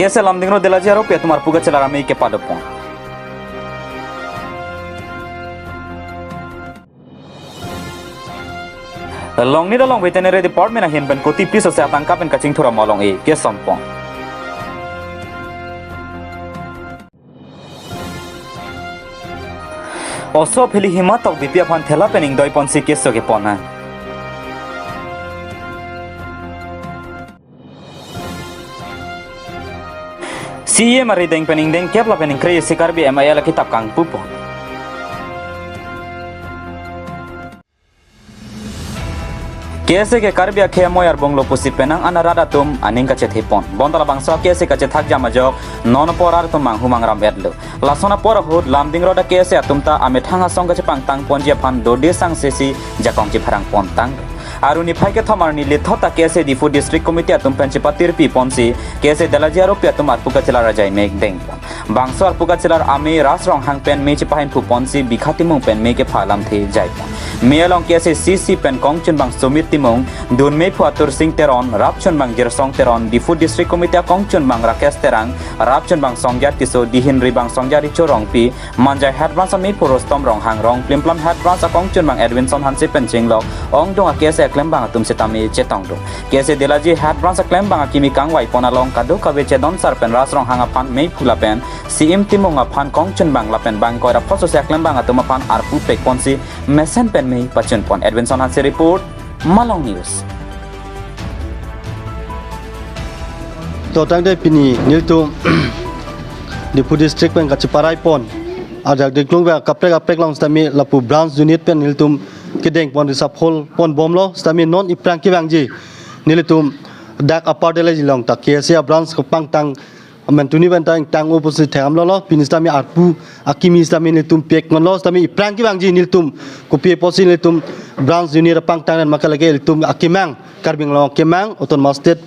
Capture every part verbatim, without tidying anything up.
K S A Lumding Road Delaji aropi atum arpu kachelar amei kepadopon. Longnit along veterinary department ahin pen kuti pis ose atangka pen kachingthur amo along-e kesompon. Oso aphili Hima Tokbipi aphan thela pen ingdoiponsi keso kepon nang. C E M arideng pen ingdeng kep lapen ingkre-isi Karbi M I L akitap kangpupon. K S A ke Karbi akhei amoi arbunglo pusi penang an arat atum aning kachethepon. Bonta labangso K S A kachethak jam ajok non apor arat atum manghu mangram-etlo. Lason apor ahut Lumding Road a K S A atum ta amethang asong kachepangtangponji aphan dode sangsesi jakong chepharangpontang. Aru niphai kethom arni lithot ta K S A Diphu District Committee atum pen chepatirpiponsi K S A Delaji aropi atum arpu kachelar ajai mei dengpon. Bangso arpu kachelar amei Ras Ronghang pen mei chepahin phuponsi Bikha Timung pen mei kepha alamthe jaipon. Mei along K S A C C pen kongchunbang Sumit Timung, dunmeiphu Atur Sing Teron, rapchunbang Jirsong Teron, Diphu District Committee akongchunbang Rakesh Terang, rapchunbang Songja Tisso, dihin ribang Songja Richo Rongpi, Manjai Head Branch ameiphu Rustom Ronghang, Rongplimplam Head Branch akongchunbang Edwinson Hanse pen chenglok ongdung a K S A aklembang atum sitame chetongdun. K S A Delaji Head Branch aklembang akimi kangvaipon along kadokave chedonsar pen Ras Ronghang aphan meiphu lapen C M Timung aphan kongchunbang lapen bangkoi ra phos ose aklembang atum aphan arpu pekponsi mesen pen mei pachunpon. Edwinson Hanse report, Malong News. To tangte pini nelitum Diphu District pen kacheparaipon ajak diklung ba kaprek kaprek along sitame lapu branch unit pen nelitum kedengpon risapholponbomlo. Sitame non iphrang kevangji nelitum dak Upper Delaji along ta K S A branch kepangtang amen tuni pen ta ingtang-o pusi thekdamlo. Pini sitame arpu akimi sitame nelitum pekponlo. Sitame iphrang kevangji nelitum kopi apotsi nelitum branch unit apangtang ran ma ke lake ilitum akemang, Karbi Anglong akemang, Autonomous State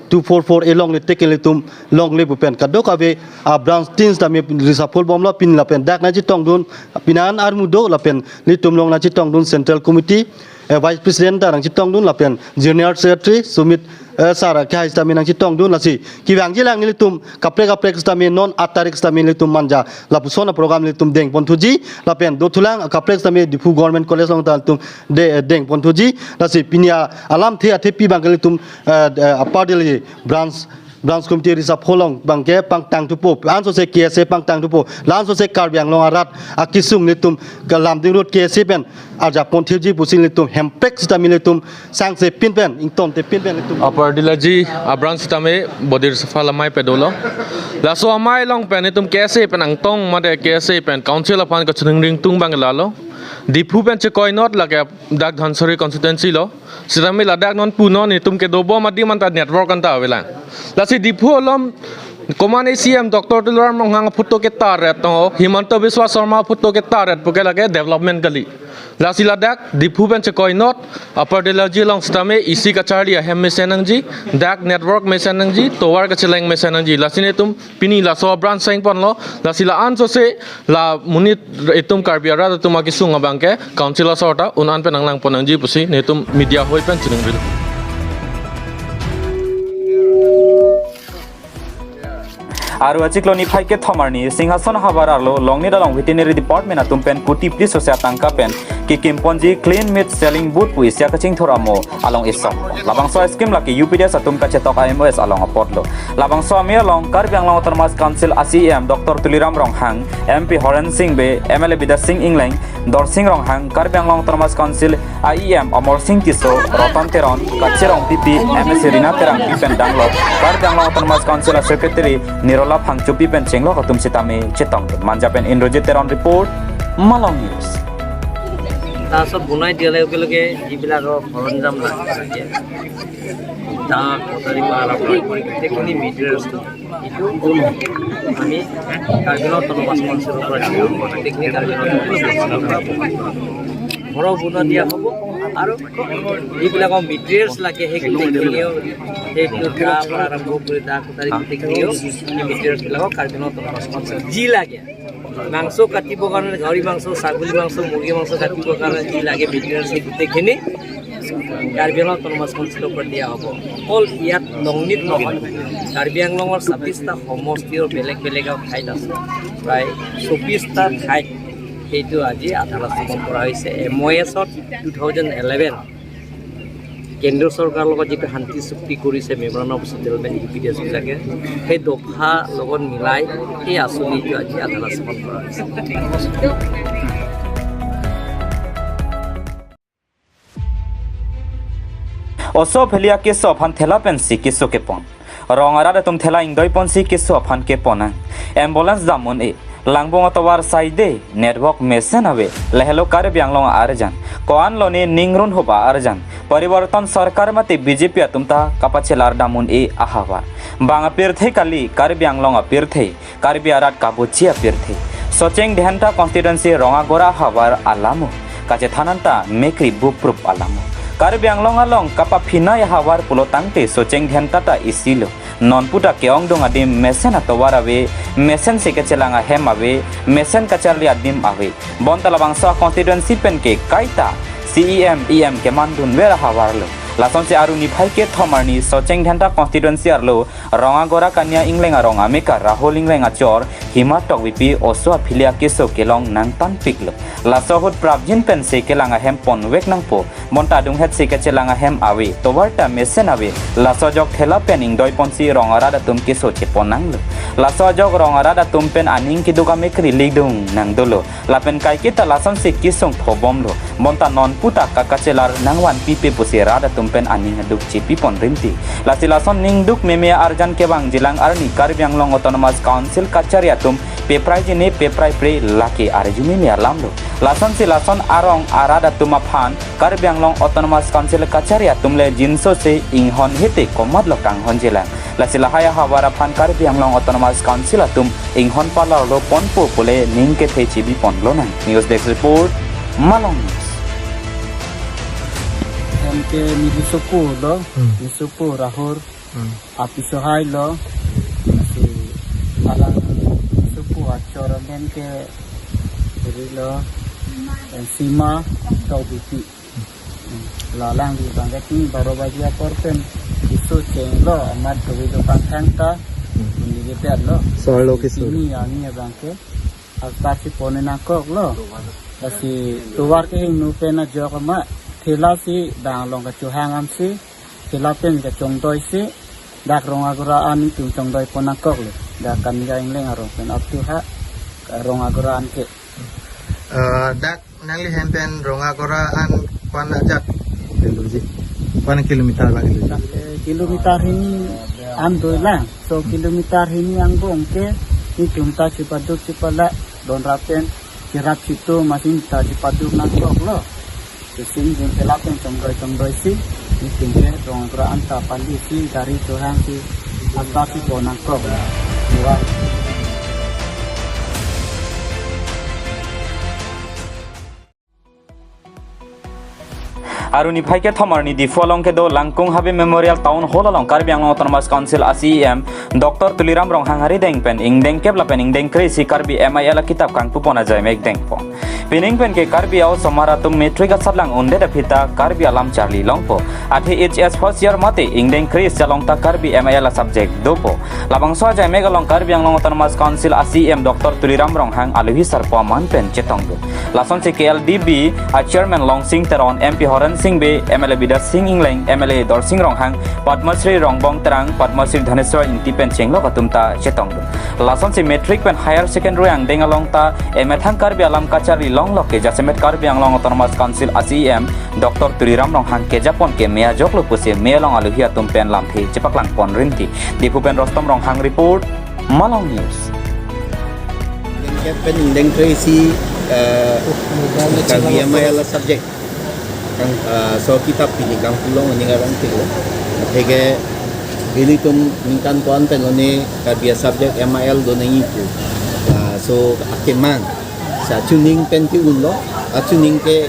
two four four A longle teke ilitum longle pu pen kadokave a branch tin sitame risapholbomlo. Pini lapen dak nangchetongdun, pini an armu do lapen nelitum along nangchetongdun Central Committee, eh, Vice President ta nangchetongdun lapen General Secretary Sumit, eh, sir akehai sitame nangchetongdun, lasi kevangji lang nelitum kaprek kaprek sitame non aat tarik sitame nelitum Manja lapuson a program nelitum dengponthuji lapen dothulang kaprek sitame Diphu Government College along ta nelitum de, dengponthuji. Lasi pini a alamthe athepi abang ke nelitum, eh, eh, Upper Delaji branch, branch committee risapho along abang ke pangtangthupo. Laso ase K S A pangtangthupo. Laso ase Karbi Anglong arat akesung nelitum ke Lumding Road K S A pen arjapon thipji pusi nelitum hemprek sitame nelitum sangse pin pen, ingtonte pin pen nelitum. Upper Delaji a branch sitame body risapho alamai padolo. Laso amei along pen nelitum K S A pen angtong mate K S A pen council aphan kachiningri ingtung abang lalo. Diphu pen chekoinot lake dak Dhansiri constituency lo. Sitame ladak non punon nelitum kedobom adim anta network anta avelang. Lasi Diphu along komatne C M Doctor Tuliram Ronghang aphuthak ketaret to, Himanta Biswa Sarma aphuthak ketaret puke lake development kali. Lasi ladak Diphu pen chekoinot Upper Delaji along sitame isi kacharli ahem mesen nangji, dak network mesen nangji, tovar kacheleng mesen nangji. Lasi nelitum pini laso branch sengponlo, lasi la-an sose la monit itum Karbi arat atum akesung abang ke council asor ta un-an pen nanglangpon nangji pusi nelitum media hoi pen chiningrilo. Aru achiklo niphai kethom arni Singhason havar arlo Longnit along veterinary department atum pen kuti plis ose atangka pen kekimponji clean meat selling booth pu isi akachingthur amo along isom. Labangso scheme lake U P D S atum kachetok a M O S along apotlo. Labangso amei along Karbi Anglong Autonomous Council a C E M Doctor Tuliram Ronghang, M P Horen Sing Bey, M L A Bidya Sing Engleng, Dorsing Ronghang, Karbi Anglong Autonomous Council a E M Amar Sing Tisso, Ratan Teron, Kache Rongpipi, M S C Rina Terangpi pen danglok, Karbi Anglong Autonomous Council a Secretary Nirola Phangchopi pen chenglok atum sitame chetongdun. Manja pen Indrajit Teron report, Malong News. তাত চব বনাই দিয়াৰ লগে লগে যিবিলাক সৰঞ্জাম লাগে, তাত কটাৰী পৰা আৰম্ভ কৰি গোটেইখিনি মেটেৰিয়েলছটো এইটো আমি কাৰ্বি আংলং অট'নমাছ কাউন্সিলৰ পৰা দিওঁ। গোটেইখিনি কাৰ্বি আংলং অট'নমাছ কাউন্সিলৰ পৰা ঘৰৰ বনোৱা দিয়া হ'ব। আৰু যিবিলাকৰ মেটেৰিয়েলছ লাগে, সেই গোটেইখিনিও, সেই টুকৰা পৰা আৰম্ভ কৰি দা কটাৰী গোটেইখিনিও সেই মেটেৰিয়েলছবিলাকক কাৰ্বি আংলং অট'নমাছ কাউন্সিল যি লাগে, মাংস কাটিবৰ কাৰণে, গাহৰি মাংস, ছাগলী মাংস, মুৰ্গী মাংস কাটিবৰ কাৰণে যি লাগে মেটেৰিয়েলছ, সেই গোটেইখিনি কাৰ্বি আংলং অট'নমাছ কাউন্সিলৰ পৰা দিয়া হ'ব। অকল ইয়াত নংনিত নহয়, কাৰ্বি আংলঙৰ ছাব্বিশটা সমষ্টি আৰু বেলেগ বেলেগ ঠাইত আছে, প্ৰায় চৌবিশটা ঠাইত সেইটো আজি আধাৰ স্থাপন কৰা হৈছে। এম অ' এছত টু থাউজেণ্ড ইলেভেন কেন্দ্ৰ চৰকাৰৰ লগত যিটো শান্তি চুক্তি কৰিছে, memorandum of settlement, U P D S বিলাকে, সেই দফা লগত মিলাই সেই আঁচনিটো আজি আধাৰ স্থাপন কৰা হৈছে। Oso aphi le akeso aphan thela pensi keso kepon. Rong arat atum thela ingdoi ponsi keso aphan kepon nang. Ambulance dam un-e. Langbong atovar saide, network mesen ave. Lahelo Karbi Anglong arjan. Ko-an lone ningrun hoba arjan. Parivartan sarkar mate B J P atum ta kapachelar dam un-e ahavar. Bang apirthe kali, Karbi Anglong apirthe. Karbi arat kabuchi apirthe. Socheng Dhenta constituency Rongagora havar alamo. Kachethan anta mekri buprup alamo. Karbi Anglong along kapaphinai havar pulo tangte Socheng Dhenta ta isi lo. Non puta ke-ongdung adim mesen atovar ave, mesen si kachelang ahem ave, mesen kacharli adim ave. Bonta labangso a constituency pen ke kaita C E M, E M kemandunver ahavar lo. Lasonsi aru niphai kethom arni Socheng Dhenta constituency arlo Rongagora Kania Ingleng arong amekar Rahul Ingleng achor Hima Tokbipi oso aphi le akeso kelong nangtanpiklo. Laso ahut prapjin pensi kelang ahem ponvek nangpo. Bonta adunghetsi kachelang ahem ave. Tovar ta mesen ave. Laso ajok thela pen ingdoi ponsi rong arat atum keso chepon nanglo. Laso ajok rong arat atum pen aning keduk amekri lidung nangdolo. Lapen kaiketa lasonsi kesung thobomlo. Bonta non puta kakachelar nangvanpipe pusi rat atum pen aning aduk chepipon rinti. Lasi lason ningduk meme arjan kevang jilang arni Karbi Anglong Autonomous Council kachari atum peprai jine peprai pre lake arju meme alamlo. Lasonsi lason arong arat atum aphan Karbi Anglong Autonomous Council kachari atum le jinso se inghon hete komatlo kanghon jilang. Lasi lahai ahavar aphan Karbi Anglong Autonomous Council atum inghon palarlo ponpo pule ning kethe chebiponlonang. News Desk Report, Malong News. Hem ke Nilusopo lo, Hmm. Nilusopo Rahul, Hmm. apiso hai lo, si alang Nilusopo achor amen ke ri lo, em, Sima Tokbipi. La alangli abang ke pini baro baji apor pen keso chenglo, amat kave do pangthang ta, Hmm. pini ke tet lo. Solo keso. Pini arni abang ke, astar si pon nangkoklo. Lasi tovar kehingno pen ajok amat, thela si bang along kachohang am si, thela pen kachongdoi si, dak Rongagora an itum chongdoi pon nangkoklo. Dak Kania Ingleng arong pen up to ha, Rongagora an ke. Eh, dak nangli hem pen Rongagora an ko-an ajat? Kilometer. Ko-an kilometer ba kilometer? Eh, kilometer hini an doilang. So kilometer hini angbong ke itum ta chepaduk chepala don rapen cherap chitu masin ta chepaduk nangkoklo. Kesin jin thela pen chongdoi chongdoi si, itum ke Rongagora an ta pali si, gari chohang si, astar si pon nangkok. Dua. Aru niphai kethom arni Diphu along kedo Langkung Habe Memorial Town Hall along Karbi Anglong Autonomous Council a C E M Doctor Tuliram Ronghang arideng pen ingdeng kep lapen ingdeng kre-isi Karbi M I L akitap kangpupon ajai mek dengpo. Pining pen ke Karbi a-osomar atum matric asatlang undet aphi ta Karbi alam charli longpo. Athe H S first year mate ingdeng kre-isi along ta Karbi M I L a-subject dopo. Labangso ajai mek along Karbi Anglong Autonomous Council a C E M Doctor Tuliram Ronghang aluhi sarpo aman pen chetongdun. Lasonsi K L D B a-chairman Longsing Teron, M P Horen Sing Bey, M L A Bidya Sing Ingleng, M L A Dorsing Ronghang, Padma Shri Rongbong Terang, Padma Shri Dhaneswar Ingti pen chenglok atum ta chetongdun. Lasonsi matric pen higher secondary angdeng along ta emethang Karbi alam kacharli longlok ke jasemet Karbi Anglong Autonomous Council a C E M Doctor Tuliram Ronghang kejapon ke me ajoklo pusi me along aluhi atum pen lamthe chepaklang pon rinti. Diphu pen Rostom Ronghang report, Malong News. Ingdeng kep pen ingdeng kre-isi, eh, Karbi M I L a-subject. Kang, eh, so kitap pini kangpu long aning arong pilo. Athe ke ilitum ningkan ko-an pen lone Karbi a-subject M I L do nangji pu. Ah, so akemang. Sa chuning pen ke unlo, achuning ke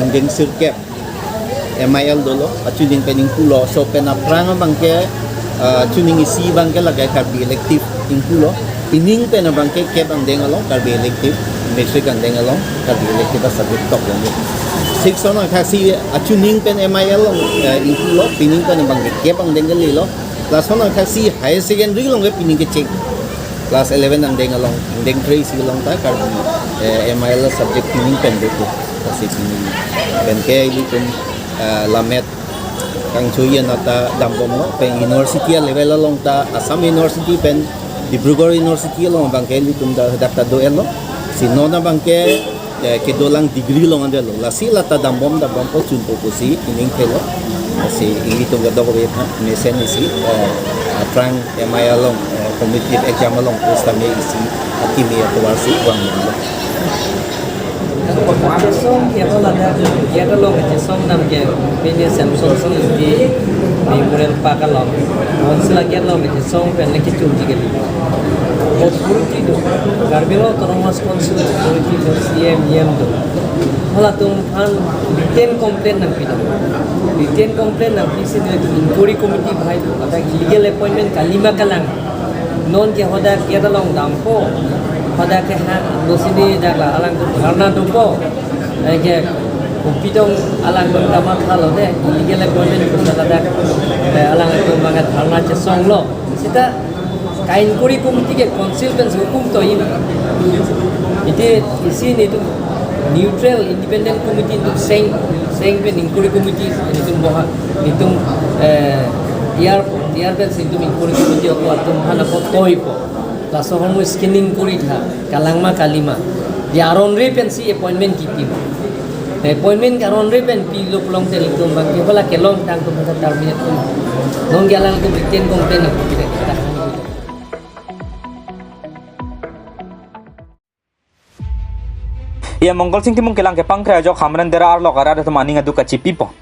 ingdeng sirkep. M I L dolo, achuning pen ingpulo, so pen aphrang abang ke, ah, chuning isi abang ke lake Karbi elective ingpulo, pining pen abang ke kep angdeng along Karbi elective, Matric angdeng along Karbi elective subject tok longlo. Six along thaksi achuning pen M I L along, eh, ingpulo, pining pen abang ke kep angdeng kalilo. Lason thaksi higher secondary along ke pining kecheng. Class eleven angdeng along, angdeng three isi along ta Karbi, eh, M I L subject pining pen dopo. Thaksi pining pen ke ilitum, eh, lammet kangchoji anat ta dambomlo, pen university a level along ta Assam University pen Dibrugarh University along abang ke ilitum ta hadak ta do-etlo. Si non abang ke, eh, kedolang degree along andetlo. Lasi la ta dambom dambompo chunpo pusi ining thelo. Lasi ilitum kadokave aphan mesen isi, eh, aphrang M I L along, eh, competitive exam along post tame isi akimi atovar si vanglo. Kachesong ke ho ladak, ya ta long kachesong nam ke, pini Samson Sing Ingti Memorial Park along. Council agen long kachesong pen le kechumji ke. Authority do, Karbi Anglong Autonomous Council authority do, C E M, E M do. Halatum aphan written complaint nangpi do. Written complaint nangpi si do inquiry committee bahai do. Ada illegal appointment kalima kalang. Non ke hadak ke ta long dampo. Hadak ke ha, lo sini dak la alangtum dharna dopo. Eh, ke kopi tong alangtum dam-et thalo de. Illegal appointment ko sala dak. Eh, alangtum abang dharna chesonglo. Seta ka-inquiry committee ke council pen hukum to in. Iti isi netum neutral independent committee netum seng, seng pen inquiry committee netum boha, netum, eh, tiar, tiar pen si netum inquiry committee ako atum aphan ako toipo. Laso ahormu screening kori tha, kalang ma kalima. Di aron re pen si appointment kipi. Appointment aron re pen pilo pulote ilitum abang ke hala kelongtang atum ta terminate tum. Non ke alangtum written complaint nangpi de. E M Mongol Sing Timung kelang kepangkre ajok Hamren Dera arlok arat atum aning aduk kachipipon.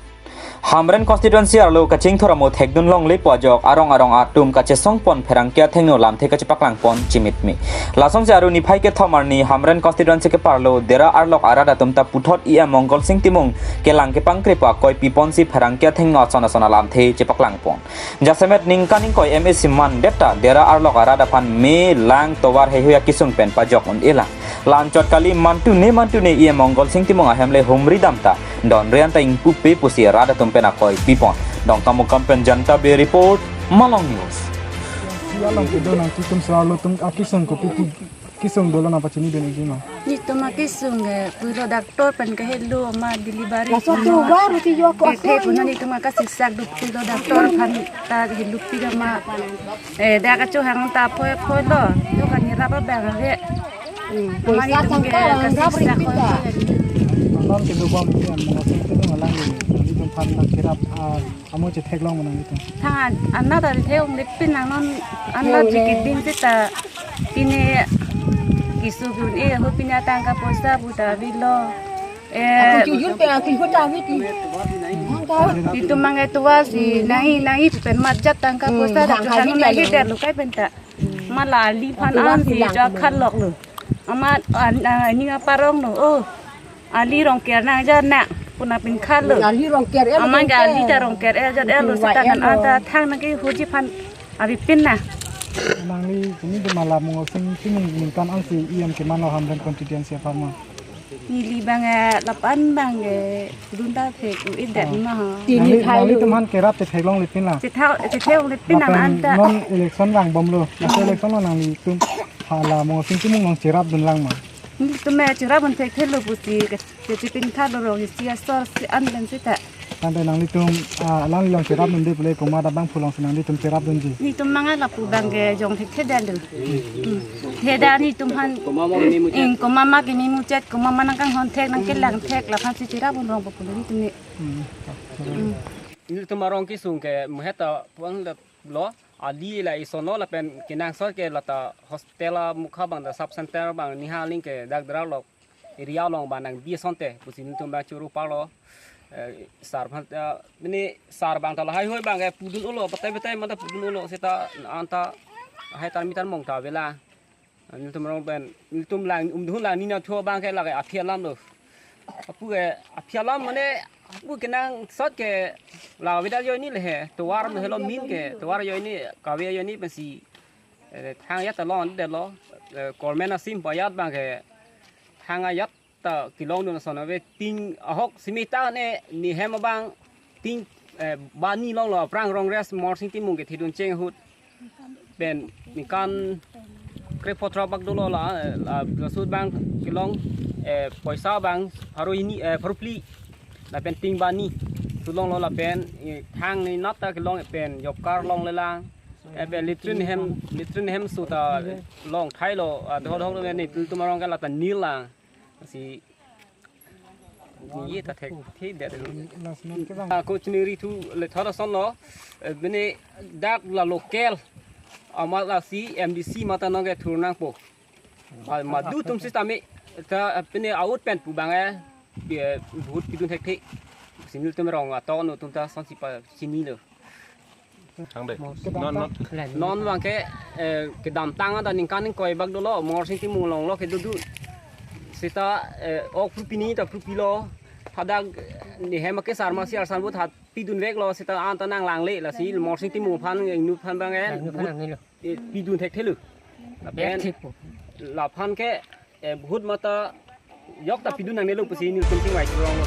Hamren constituency arlo kachingthur amo thekdun longlepo ajok arong arong atum kachesongpon pherangke athengno lamthe kachepaklangpon chimitmi. Lasonsi aru niphai kethom arni Hamren constituency keparlo Dera arlok arat atum ta puthot E M Mongol Sing Timung kelang kepangkrepo akoi piponsi pherangke athengno ason ason alamthe chepaklangpon. Jasemet ningkan ingkoi M A C mandet ta Dera arlok arat aphan me, lang, tovar heihui akesung pen pajok un-elang. La-anchot kali, mantune mantune E M Mongol Sing Timung ahem le humri dam ta donre anta ingpupe pusi rat atum pen akoi pipon. Dongkamukam pen Janta Be report, Malong News. Si along kedo nangtum sirlo atum akesung kopi pi kesung dolo nangpachini dun ikji ma? Netum akesung ke pulo doctor pen kahelo ma delivery. Laso tu baru ti yok ko. Kethe pun netum akasiksak duk pulo doctor aphan ta helupi kama. Eh, dak kachohang ta phoi phoi lo. Yo kan ni raba bang ave. Hmm. Ama poisa netum ke tangka kasiksak rap phoi rikpita. Phoi. Alam kedobom ke an mo se tu alang ni. Netum aphan nangcherap, ah, amo chetheklong ma nanglitum? Thangan, anat ta theklongle pin nang non, anat theklongle. Jikit din seta pine keso dun-e ho, pine tangka poisa pu ta avelo. Eh, aku jujur pe aku ikut tahu ti. Netum abang ke tovar si nangji nangji pen majat tangka poisa. Hmm, ta hang kami nangji lalu. Der lo kai pen ta. Hmm. Ma la ali aphan an si ja khalok lo. Ama an, an, ninga parong lo. Oh. Ali rong ker nang ja na, puna pin khalo. Ali rong ker el. Amang ke ali ta rong ker el jat el lo, seta kan anta thang nang ke hoji aphan abi pin na. Nangli kini de mala Mongol Sing Timung ningkan an si E M kemanlo Hamren constituency aphan ma? Neli abang, eh, lapu-an abang, eh, dun ta thek u-edet ma ha. Nangli, nanglitum aphan cherap chetheklongle pin la? Chetha-, chetheklongle pin nang anta. Lapen non election vangbomlo. Laso election lo nanglitum hala Mongol Sing Timung along cherap dunlang ma? Netum me cherap dun thekthelo pusi ke, kechipin khalo rong isi asor si an pen seta. Tangte nanglitum, ah, alanglilong cherap dunde pule komat abang pulong si nanglitum cherap dunji? Netum mangala pu abang ke jong thekthedetlo. Hmm. Theda netum aphan. Komat ma kimi muchet. Hmm, komat ma kimi muchet, komat ma nangkanghon thek, nangkelang thek, laphan si cherap dun rong po pulo netum ne. Hmm. Hmm. Netum arong kesung ke muheta puang lo. Ali la isonlo lapen kenangsot ke lata hospital amukha abang ta sub center abang niha aling ke dak Dera arlok area along abang nangbi asonte pusi netum abang choro parlo, eh, sar aphan ta, mini sar abang ta lahai hui abang ke pudun-olo, batai batai mata pudun-olo seta anta hai tarmi tarmong ta avela. Netum arong pen, netum lang, umdun lang nina thu abang ke lake aphi alam lo. Apu ke aphi alam mane, apu kenangsot ke la avedetji ajoine le he, tovar me helo min ke, tovar ajoine, kave ajoine pensi, eh, thang ajat ta longdetlo, eh, government asim pajat abang ke, thang ajat ta kelongdun ason ave. Ting ahok simi ta ne nehem abang ting, eh, bani longlo, aphrang Rongres Morsing Timung kethedun cheng ahut pen ningkan krepho throk bak dolo la, la, laso abang kelong, eh, poisa abang pharo hini, eh, pharo phli lapen ting bani thu longlo lapen, eh, thang ne nat ta kelong pen job card longle lang, eh, pen latrine hem, latrine hem su ta long thailo, ah, dodok lo ne tul tum arong ke la ta nil lang. Si ye ta thek the det. Last month ke bang. Ah, ko chiniri thu le thora son lo, eh, bene dak la local amat lasi M D C mata nong ke thur nangpo. Ma, madu tum si tame ta, eh, bene out pen pu bang, eh, eh, vote pidun thekthe. Si nelitum rong aton atum ta son si pachini lo. Thang dei. Kedam Non, ta non. Plan. Non abang ke, eh, kedamtang ta ningkan ingkoi bak dolo, Morsing Timung longlo kedo dun. Seta, eh, ok pharo phli ta pharo phli lo. Hadak nehem akesar masi arsan vote hat pidun veklo, seta anta nanglangle, lasi Morsing Timung aphan, ingnu aphan bang, eh, Ingnu aphan nangnelo. Eh, pidun thekthelo. Lapen Thekpo. Laphan ke, eh, vote mata yok ta pidun nangnelo pusi nelitum chingvai rong.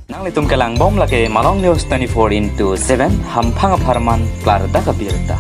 Nanglitum kelang bom lake Malong News twenty-four into seven, hamphang apharman klardak abirta.